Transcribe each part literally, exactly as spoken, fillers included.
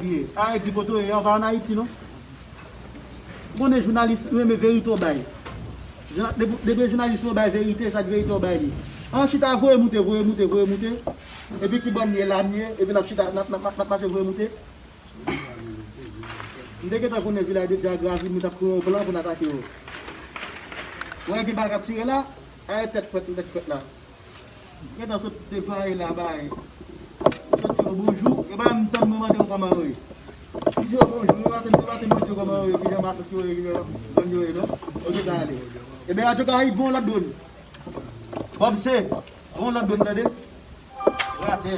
ye. Arete di kote w ye, an pa ann Ayiti non. Ou konnen jounalis, nou renmen verite w bay. Jouna- Depi depi jounalis yo bay verite, sa k verite w bay li. An chita, voye moute, voye moute, voye moute. Epi ki bò m ye la m ye, epi n ap chita, n ap, n ap, n ap, n ap mache voye moute. M te gentan konnen Vilaj de Dye a gravi, m t ap kreye yon plan pou n atake yo. Ou wè gen bal k ap tire la, a e tèt frèt, tèt frèt la. Gentan sot deplwaye la bay. Sot di yo bonjou, e pa menm tann mwen mande yo kòman yo ye. M di yo bonjou, yo pa tann, yo pa tann mwen di yo kòman yo ye, ki jan matos yo ye, ki jan gang yo ye non. Ok, sa ale. Ebyen, Radyo Karayib, voye yon lòt dwòn. Bob C, voye yon lòt dwòn, tande. Ratè.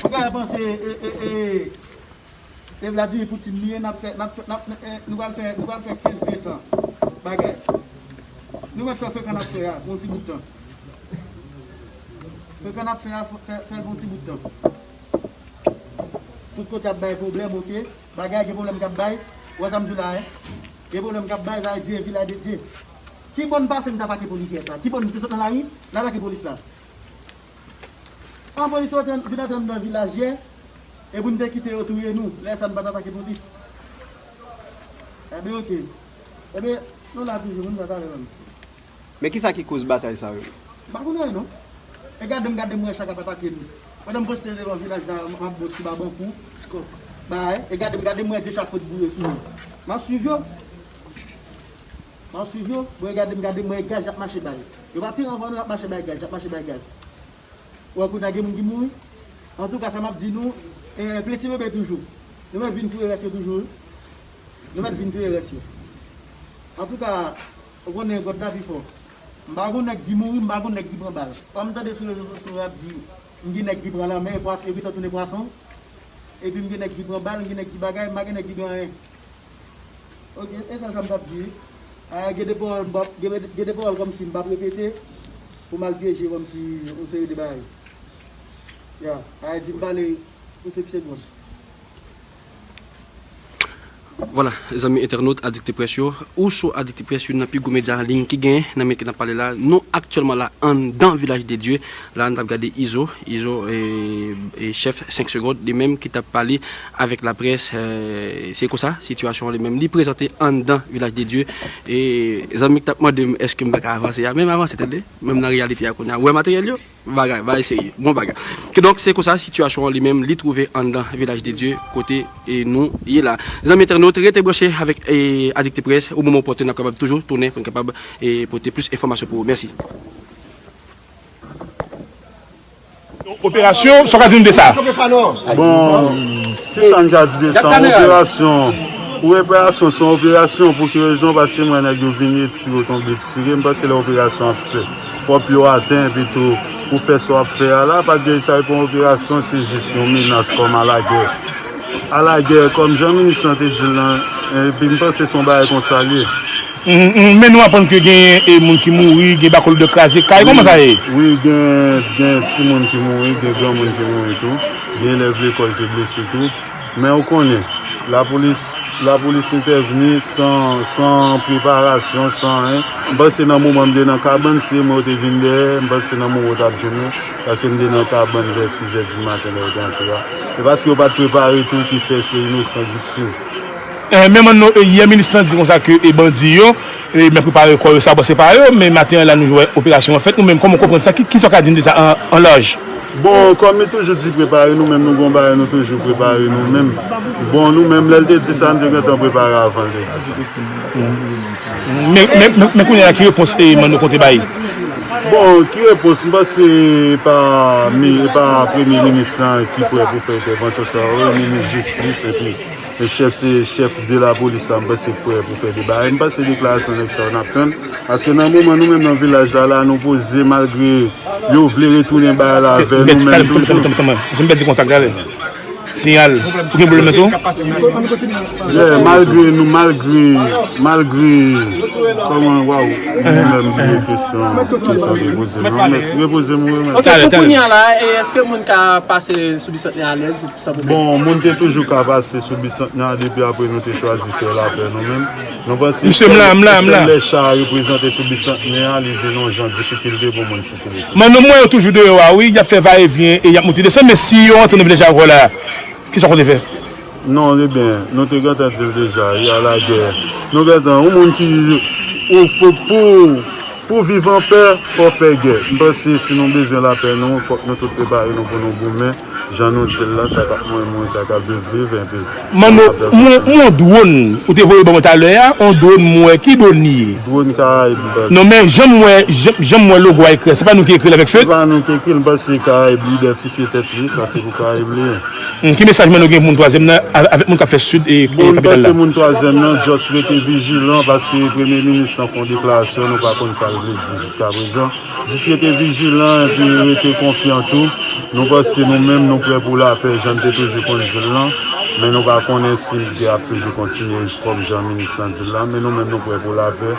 Ou ka panse, e, e, e, e Vladimir Poutine li ye, n ap fè, n ap fè, n ap, e, nou pral fè, nou pral fè kenz, ven tan bagay. Nou mèt fè frekan n ap fè a pou yon ti bout tan. Frekan n ap fè a, fè, fè l pou yon ti bout tan. Tout kote ap bay pwoblèm, ok. Bagay gen pwoblèm k ap bay. Ou wè sa m di w la, en? Gen pwoblèm k ap bay, sa vle di e Vilaj de Dye. Ki bò n pase n t atake polisye sa? Ki bò n te sot nan lari, n atake polis la? An polis yo te vin antre anndan vilaj yè, e pou n te kite yo touye nou, lè sa n pa t atake polis. Ebyen, ok. Ebyen, nou la toujou, moun sa talè menm. Men kisa ki koz batay sa yo? M pa konn anyen non. E gade m, gade m wè chak ap atake n. Pandan m poste devan vilaj la, m ap bon ti babankou. Bay, e gade m, gade m wè deja kote bouye sou nou. M ap swiv yo. M ap swiv yo. Bon, e gade m, gade m wè gaz y ap mache bay. Yo pa tire anvan nou, y ap mache bay gaz, y ap mache bay gaz. Ou wè kounye a gen moun ki mouri. Antouka, sa m ap di nou, e, plenti bebe toujou. Nou mèt vin touye rès yo toujou, wi. Nou mèt vin touye rès yo. Antouka, ou konnen God la pi fò. M pa gon nèg ki mouri, m pa gon nèg ki pran bal. Kòm m tande sou rezo sosyo yo ap di, m gen nèg ki pran lanmè, e pwas-, yo gentan tounen pwason. Epi m gen nèg ki pran bal, m gen nèg ki bagay, m pa gen nèg ki gen anyen. Ok, e sèl sa m t ap di wi. A, gen de pawòl m p ap, gen, gen de pawòl kòmsi m p ap repete pou m al pyeje kòmsi yon seri de bagay. Ya, a, di m pale pou senk segonn. Vwala, zanmi entènot, Adikte Près yo, ou sou Adikte Près, youn nan pi gwo medya an liy ki genyen nan minit ke n ap pale la. Nou aktyèlman la anndan Vilaj de Dye. La, n t ap gade Izo, Izo, e, e chèf senk segonn, li menm ki t ap pale avèk laprès, e, se konsa, sitiyasyon an li menm, li prezante anndan Vilaj de Dye. E zanmi k t ap mande m èske m pa ka avanse a, men m avanse, tande, menm nan reyalite a kounye a. Ou wè materyèl yo? Bagay, bagay serye, bon bagay. Kidonk, se konsa, sitiyasyon an li menm, li twouve anndan Vilaj de Dye, kote, e, nou ye la. Zanmi entènot, rete branche avèk, e, Adikte Près, o moman opòtèn, n ap kapab toujou tounen pou n kapab, e, pote plis enfòmasyon pou ou. Mèsi. Operasyon, sa w ka di nou de sa? Bon, kisa n ka di de sa? Yon operasyon. Pou reparasyon, se yon operasyon. Pou ki rezon? Paske m wè nèg yo vin retire yo tonbe tire. M panse lè operasyon ap fèt, fò pye w atè, epi tou, pou fè sa w ap fè a la, pa t gen sa, se pa yon operasyon, se jis yon menas kòm alagè. Alagè, kòm jan minis lan te di l lan, epi m panse se yon bagay konsa l ye. Mhm, mhm. Men nou aprann ke gen, e, moun ki mouri, gen bakòl de kraze kay. Kòman sa ye? Wi, gen, gen timoun ki mouri, gen granmoun ki mouri tou. Gen elèv lekòl ki blese tou. Men ou konnen, lapolis, lapolis entèvni san, san preparasyon, san anyen. M panse nan moman m te nan kabann, se mwen yo te vin dèyè. M panse nan moman yo t ap jwenn mwen, paske m te nan kabann vè sizè di maten lè yo te antre a. E paske yo pa t prepare tou ki fè se inosan viktim. Eh, men manno, eh, yè minis lan di konsa ke, eh, bandi yo, eh, men prepare kò yo, sa bon, se pa yo, men maten an la nou wè operasyon an fèt. Ou menm, kòman w konprann sa? Ki, ki sa w ka di n de sa an, an laj? Bon, kòm li toujou di prepare nou menm, nou gon bagay nou toujou prepare nou menm. Bon, nou menm, lè l te di sa, n te gentan prepare avan l te di sa. Men, men, men, men kounye a, ki repons, eh, manno konte bay? Bon, ki repons? M panse e pa mi-, e pa premye minis lan ki prè pou fè entèvansyon sa yo, minis jistis, epi e chèf, se chèf de lapolis la, m panse k prè pou fè de bagay. M panse deklarasyon nèg sa yo n ap tann. Paske nan moman nou menm nan vilaj la, la nou poze malgre yo vle retounen bagay la avè nou menm toujou. Tann, tann, tann, tann, tann. Si m pèdi kontak, gade. Siyal. Ou gen pwoblèm nan tou? Yeah, malgre nou, malgre, malgre, kòman, waw, m menm bliye kesyon, kesyon te poze m. Non, men, repoze m, wi, men. Ok, pou kounye a la, e èske moun ka pase sou Bisantnè alèz? Bon, moun te toujou ka pase sou Bisantnè depi apre nou te chwazi fè lapè nou menm. Nou panse sèl lè cha a reprezante sou Bisantnè a, li vin yon jan difikilte pou moun sikile sou. Manno, m wè yo toujou deyò a, wi, y ap fè vayevyen e y ap monte desann, men si yo antre nan vilaj la ankò la, Kisa w konte fè? Non, ebyen, nou te gentan di l deja, y a la guerre. Nou gentan, yon moun ki, ou fo pou, pou viv an pè, fò fè gè. M panse si nou bezwen lapè nou, fòk nou tout prepare nou pou nou goumen. Jan nou di l la, sa k ap mouri, mouri, sa k ap viv, viv, enpi Manno, yon, yon dwòn, ou te voye ban mwen talè a, yon dwòn, m wè, ki dwòn li ye? Dwòn Karayib, m panse. Non, men jan m wè, jan, jan m wè logo a ekri a, se pa nou ki ekri l avèk fed? Se pa nou ki ekri l, m panse Karayib li idantifye tèt li, sa se pou Karayib li ye. Hmm, ki mesaj Manno gen pou moun twazyèm nan, a-, avèk moun k ap fè sid e, e kapital la? Bon, m panse moun twazyèm nan, just rete vijilan, paske premye minis lan fè yon deklarasyon, nou pa konn sa l vle di jiskaprezan. Jis rete vijilan epi rete konfyan tou. Nou panse nou menm nou prè pou lapè, jan n te toujou konn di l lan, men nou pa konnen si gè ap toujou kontinye kòm jan minis lan di l lan, men nou menm nou prè pou lapè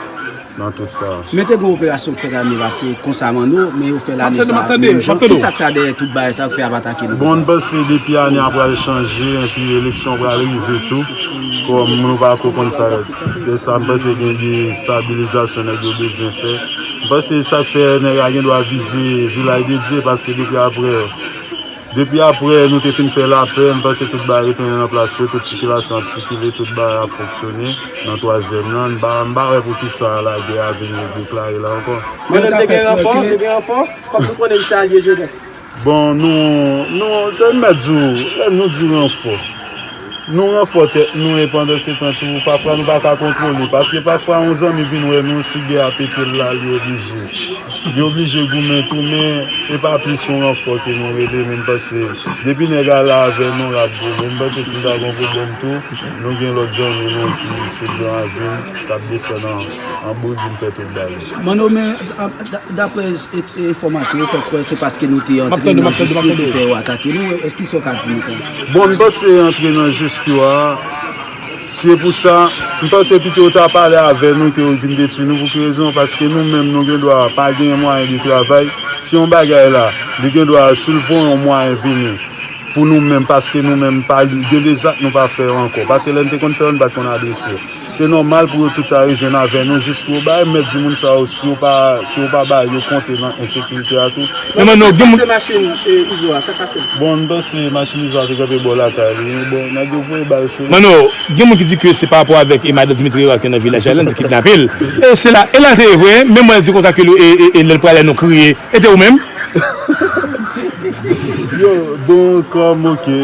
nan tout sa. Men te gen operasyon k fèt ane pase konsa Manno, men yo fè l ane sa a menm jan. Kisa k ta dèyè tout bagay sa yo k fè y ap atake nou konsa? Bon, n panse depi ane a pral chanje, epi eleksyon pral rive tou. Kòm nou pa ko konn sa, lè sa m panse gen destabilizasyon nèg yo bezwen fè. M panse sa k fè nèg la gen dwa vize Vilaj de Dye, paske depi aprè, depi aprè nou te fin fè lapè, m panse tout bagay retounen nan plas yo, tout sikilasyon ap sikile, tout bagay ap fonksyone nan twazyèm nan. M pa, m pa wè poukisa lagè a vin deklare la ankò. Men nou te gen ranfò, te gen ranfò, kòm nou konnen li se alye Jewòf. Bon, nou, nou, te mèt di w, lè nou di ranfò, nou ranfò tèt nou, e pandan se tan tou, pafwa nou pa ka kontwole, paske pafwa yon zanmi vin wè nou, si gè a pete l la, li oblije. Li oblije goumen tou, men e pa plis yon ranfò ke nou rele, men m panse, depi nèg la la avè nou, l ap goumen. M panse si n ta gen yon pwoblèm tou, nou gen lòt zanmi nou ki se gran avil, k ap desann an, an bougi, n fè tout bagay. Manno, men, a, a, da-, daprè e, e, enfòmasyon, yo fè kwè se paske nou te antre nan jis yo ki fè yo atake nou. Èske sa w ka di nou sa? Bon, m panse antre nan jis yo a, se pou sa, m panse pito yo ta pale avè nou ke yo vin detwi nou. Pou ki rezon? Paske nou menm, nou gen dwa pa genyen mwayen de travay. Si yon bagay la, li gen dwa, si l voye yon mwayen vini, pou nou menm, paske nou menm pa gen de zak nou pa fè yo ankò. Paske lè n te konn fè yo, n pa t konn adrese yo. Se nòmal pou yo tout ta rejwenn avè nou jis pou yo bay, mèt di moun sa yo, si yo pa, si yo pa bay, yo konte nan ensekirite a tou. Men Manno, gen moun pase machin, e, Izo a, sa k pase l? Bon, m panse machin Izo a te kanpe bò lakay li. Bon, nèg yo voye bal sou li. Manno, gen moun ki di ke se pa rapò avèk, e, madan Dimitri Hérard ki nan vilaj la, li te kidnape l. E se la, e la te ye vre, men mwen di konsa ke, e, e, e, lè l prale nou kriye, e te ou menm? Yo, bon, kòm, oke.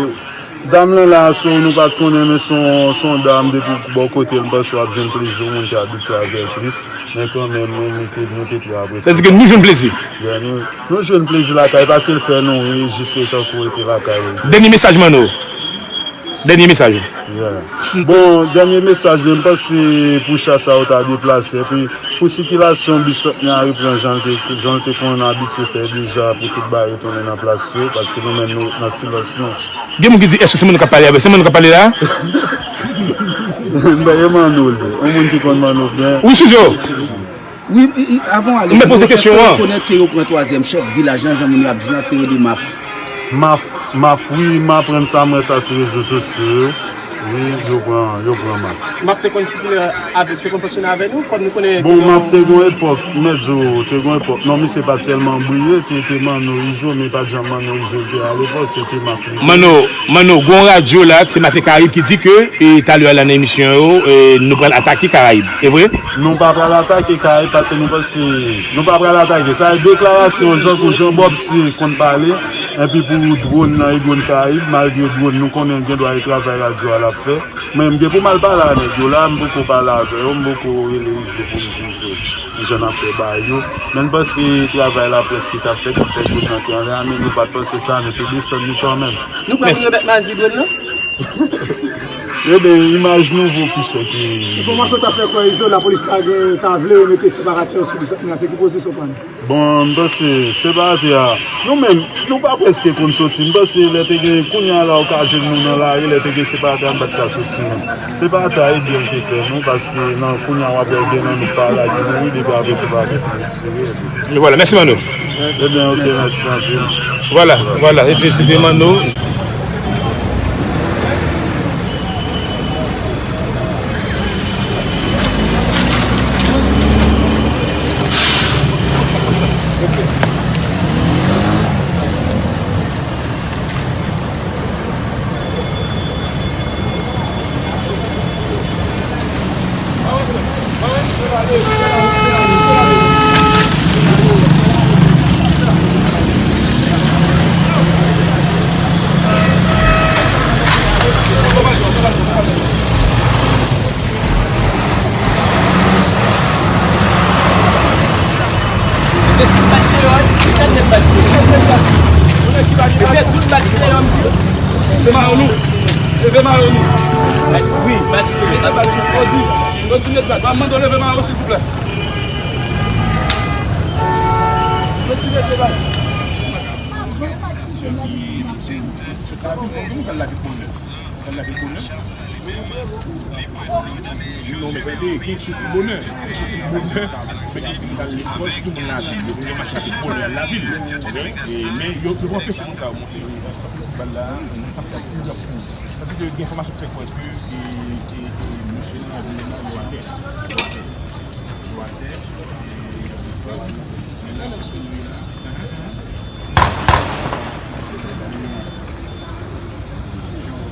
Dam lan la, se w nou pa t konnen, men se yon, se yon dam depi bò kote l, m panse w ap jwenn plezi, yon moun ki abitye avè l plis. Men kanmenm, nou, nou te, nou te trè apresye. Sa di ke nou jwenn plezi. Yeah, nou, nou jwenn plezi lakay, paske l fè nou ri, jis se tankou rete lakay ou. Dènye mesaj Manno. Dènye mesaj. Yeah. Bon, dènye mesaj, men m panse pou chas la yo ta deplase, epi pou sikilasyon bis sòt nan reprann jan l te, jan l te konn abitye fè deja, pou tout bagay retounen nan plas yo, paske nou menm nou nan silans nou. Gen moun ki di, èske se Manno k ap pale a? Se Manno k ap pale la? Men e Manno l ye. Yon moun ki konn Manno byen. Wi, Sizo. Wi, i, i, avan w ale, mwen poze kesyon an. Èske w rekonèt ke yo pran twazyèm chèf vilaj lan, jan moun yo ap di l, te rele Maf? Maf, Maf, wi, m aprann sa, m wè sa sou rezo sosyo yo. Wi, yo pran, yo pran Maf. Maf te konn sikile avèk, te konn fonksyone avè nou, kòm nou konnen. Bon, Maf te gon epòk, m mèt di w, te gon epòk. Non, misye pa t tèlman briye, se te Manno Izo, men pa t janm Manno Izo l te ye alepòk, se te Maf li te ye. Manno, Manno, gon radyo la, se Maten Karayib ki di ke, e, talè a la nan emisyon yo, e, nou pral atake Karayib. E vre? Nou pa pral atake Karayib paske nou panse, nou pa pral atake. Sa e deklarasyon Jean-Claude Jean Bob se konn pale, enpi pou dwòn nan e dwòn Karayib, malgre dwòn nou konnen gen dwa e travay radyo a l ap fè. Mwen, m gen pou m al pale a nèg yo la, m poko pale avè yo, m poko rele Izo pou m di Izo kijan n ap fè bagay yo. Men m panse travay laprès ki t ap fèt, ki fè dwòn nan te anlè a, men nou pa t panse sa, nou te desann li kanmenm. Nou kwè pou yo mèt mazi dwòn nan? Ebyen, imaj nou vo plis chè ke. Enfòmasyon ta fè kwè Izo, lapolis ta gen, ta vle yo mete separatè yo sou dis sèt mil la, se ki pozisyon pa nou? Bon, m panse separatè a, nou menm, nou pa prèske konn soti. M panse lè te gen, kounye a la, ou ka jwenn nou nan lari, lè te gen separatè a, m pa t ka soti menm. Separatè a, e byen l te fè nou, paske nan kounye a, w ap wè gen nan nou pa la ki mouri, depi apre separatè fin retire. Vwala, mèsi Manno. Ebyen, oke, mèsi anpil. Vwala, vwala, se te, se te Manno. Leve mayo nou. Leve mayo nou. Wi, bat jile. Bat jile. Odi, odi met bat. Mwen mande w leve mayo silvouplè. Odi met bat. Non, men tande, gen soti bonè. Gen soti bonè. Men gen moun k al lekòl, tout moun lavil. Yo gen machin avèk bonè al lavil. Oke? E, men yo, yo pral fè sa konsa, yo monte. Bal la, nou pase ak tout ap pou. Paske gen enfòmasyon ki fè kwè ke, e, e, e, mesye nan ravin nan, yo atè. Yo atè. Yo atè. E, men nan mesye yo ye la.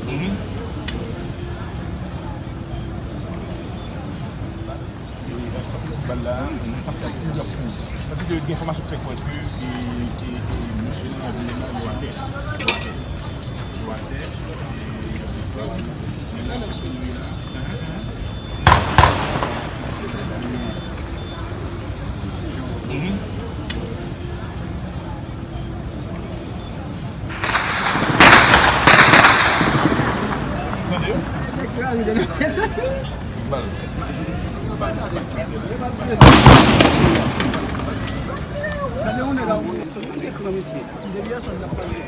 Mhm. Bal la, nou pase ak tout ap pou. Paske gen enfòmasyon ki fè kwè ke, e, e, e, mesye nan ravin nan, yo atè. Yo atè. Yo atè. E, men nan mesye yo ye la. Mhm. Tande. Bal. Bal. Gade yon nèg a yon ekran, mesye. Depi yè swa n ap pale.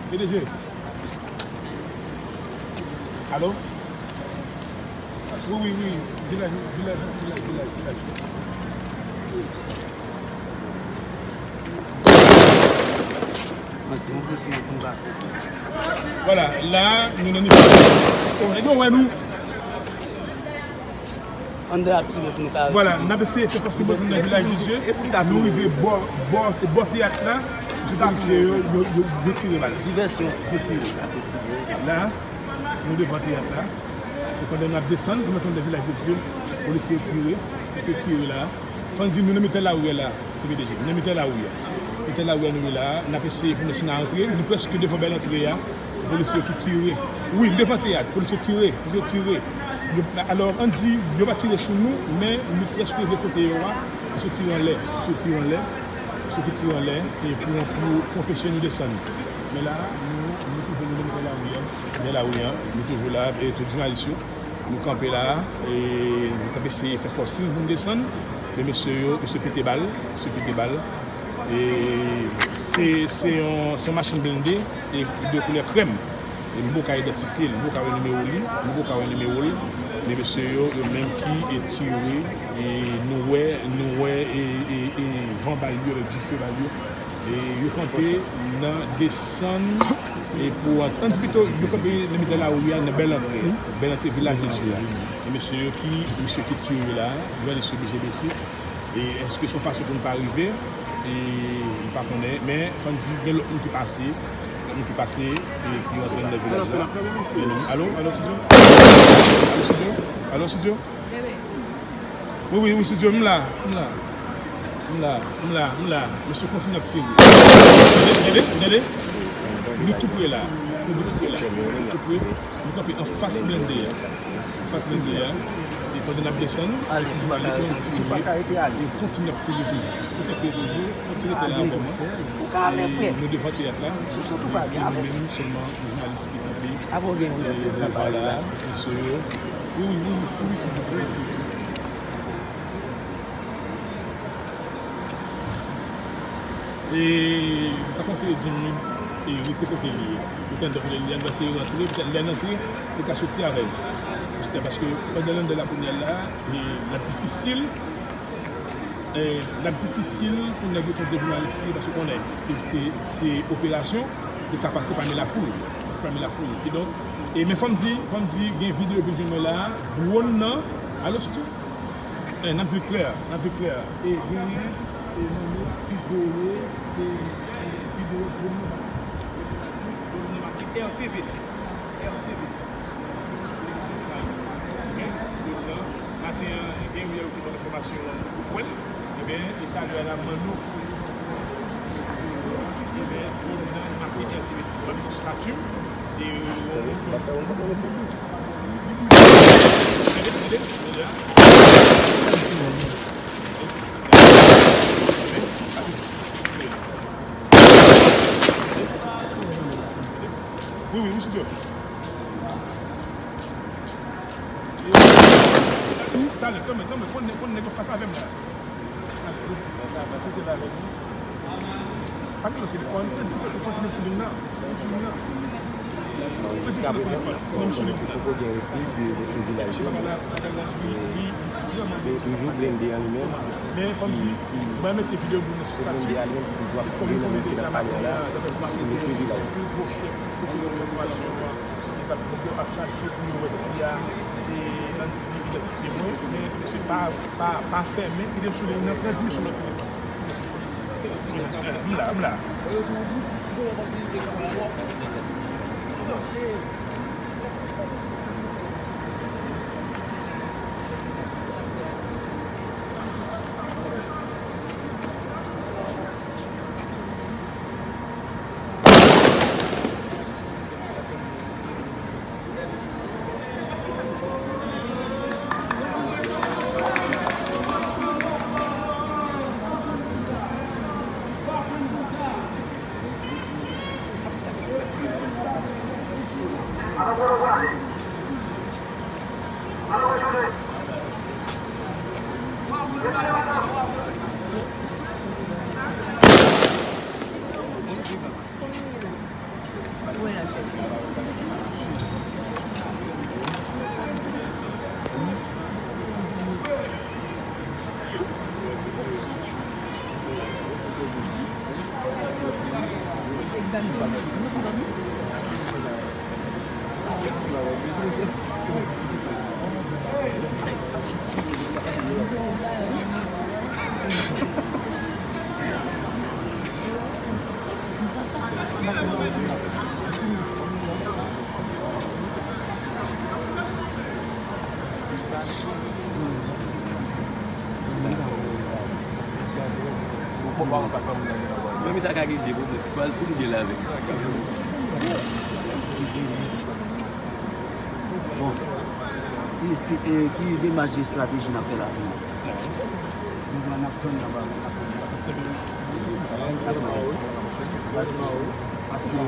P D G. Alo? Wi, wi, wi. Vilaj, vilaj, vilaj, vilaj, vilaj. Vwala, la, nou nan nivo. O, nèg yo wè nou. Anndan ap tire pou nou ka. Vwala, n ap eseye fè fòs nou nan Vilaj de Dye. Nou rive bò, bò, bò teyat la. Se polisye yo, yo, yo, yo tire bal. Divèsyon. Yo tire. La, nou devan teyat la. E pandan n ap desann, nou mete anndan Vilaj de Dye, polisye tire, polisye tire la. Fò n di nou nan mitan lari a la, P D G, nou nan mitan lari a. Mitan lari a nou ye la, n ap eseye pou nou si n a antre, nou prèske devan bèl antre a, polisye ki tire. Wi, devan teyat, polisye tire, polisye tire. Yo, alò, ann di, yo pa tire sou nou, men nou prèske rive kote yo a, polisye tire anlè, polisye tire anlè, polisye ki tire anlè, e pou, pou, pou anpeche nou desann. Men la, nou, nou toujou nou nan mitan lari a, mitan lari a, nou toujou la, e tout jounalis yo. Nou kanpe la, e nou t ap eseye fè fòs pou n desann, men mesye yo, mesye pete bal, mesye pete bal. E se, se yon, se yon machin blende, e de koulè krèm. E m poko ka idantifye l, m poko ka wè nimewo li, m poko ka wè nimewo l. Men mesye yo, yo menm ki, e tire, e nou wè, nou wè, e, e, e van bal yo, avèk dife bal yo. E yo kanpe nan desann, e pou ant-, ann di pito, yo kanpe nan mitan lari a, nan bèl antre a, bèl antre Vilaj de Dye a. E mesye yo ki, mesye ki tire la, jounalis yo oblije bese. E èske se yon fason pou n pa rive? E m pa konnen, men fò n di gen lòt moun ki pase, lòt moun ki pase, e ki rantre anndan vilaj la. Alo, alo, Sidyo? Alo, Sidyo? Alo, Sidyo? Wi, wi, wi, Sidyo, m la, m la. M la, m la, m la. Mesye kontinye ap tire. Tande, tande, tande. Nou tou pre la. Nou tou pre la. Nou tou pre. Nou kanpe anfas blende a. Anfas blende a. E Pandan n ap desann, ale, si w pa ka, si w pa ka rete, ale. E kontinye ap tire toujou. Kontinye ap tire toujou. Fò tire tè la ankò. Ou ka ale, frè. Nou devan teyat la. Si w sot ou pa byen, ale. Nou menm sèlman jounalis ki kanpe. Avan w gen yon lè la, pa la. Wi, wi, wi. E m ta konseye Jimmy e rete kote li ye. Petèt lè li antre, petèt lè l antre, li ka soti avè l. Jistè paske pandan l anndan la kounye a la, e l ap difisil, e l ap difisil pou nèg yo tande jounalis li, paske konnen se, se, se operasyon, li ka pase pami lafoul. Pase pami lafoul. Kidonk, e men fò m di, fò m di, gen videyo bezwen mwen la, dwòn nan, alo, sitou? Eh, n ap di l klè, n ap di l klè. E genyen, e Manno ki voye, e, e, videyo pou nou. Pou nou make R T V C. R T V C. Men, maten an, gen yon lè yo te ban enfòmasyon an pou pwen. Ebyen, e talè a la, Manno, ebyen, pou nou make R T V C. Ban nou stati. E, Wi, wi, wi, sitye. Talè, kanmenm, kanmenm, konn nèg, konn nèg yo fas avè m la. Talè, wi. Sa, sa, sa, se te la avèk nou. Pa gen telefòn, telefòn, telefòn, telefòn, telefòn, telefòn, telefòn. Mwen sou telefòn, mwen sou telefòn. Poko gen repli de, de sou vilaj yo. Se toujou blende an li menm. Men fò m di, mwen mete videyo pou nou sou stati. Fò m di deja maten an, daprè sa m ap tande, gwo chèf kote yo fè fòmasyon an, yo ap chache pou yo wè si y a de nan idantifye mwen, men se pa, pa, pa fèmen, ki te sou liy nan, transmisyon nan telefòn. M la, m la. Ti fanmi sa ka gen de pwoblèm. Swa l sou l oubyen l avè l. Bon. Ki si, eh, ki demach de estrateji n ap fè la tou? Nou pran, n ap tann nan ba, n ap tann. Paske,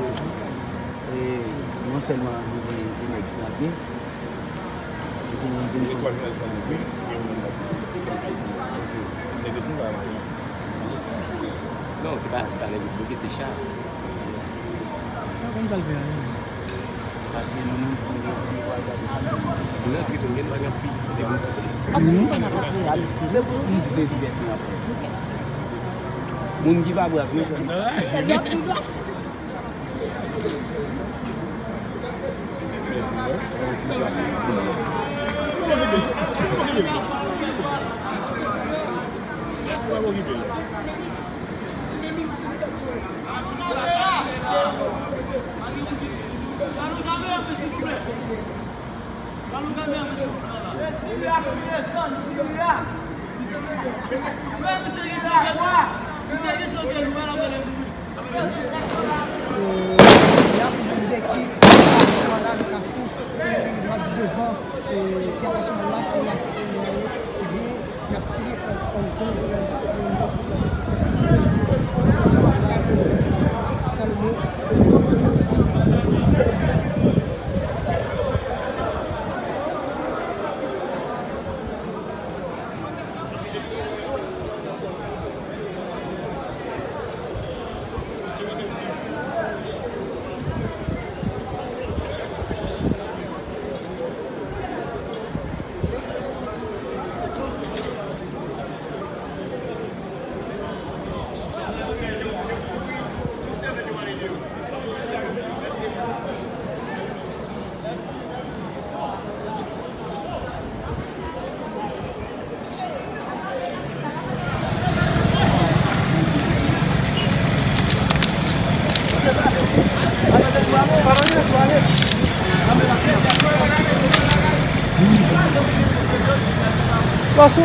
eh, non sèlman nou gen de nèg ki antre, epi nou gen de twa jounalis antre, gen yon moun la ki bloke. Nèg yo fin avanse. Non, se pa, se pa nèg yo bloke, se cha. Sa konn sa l fè a, menm? Paske nou menm, fò nou, fò nou pral gade. Si nou antre tou, nou gen dwa gen anpil difikilte pou nou soti. Paske nou pa nan antre a isi. Lè pou nou di se divèsyon y ap fè. Moun ki pa brav yo, se Kafou, Kafou, eh, Madi devan, eh, Teyat Nasyonal la, se la. Pase,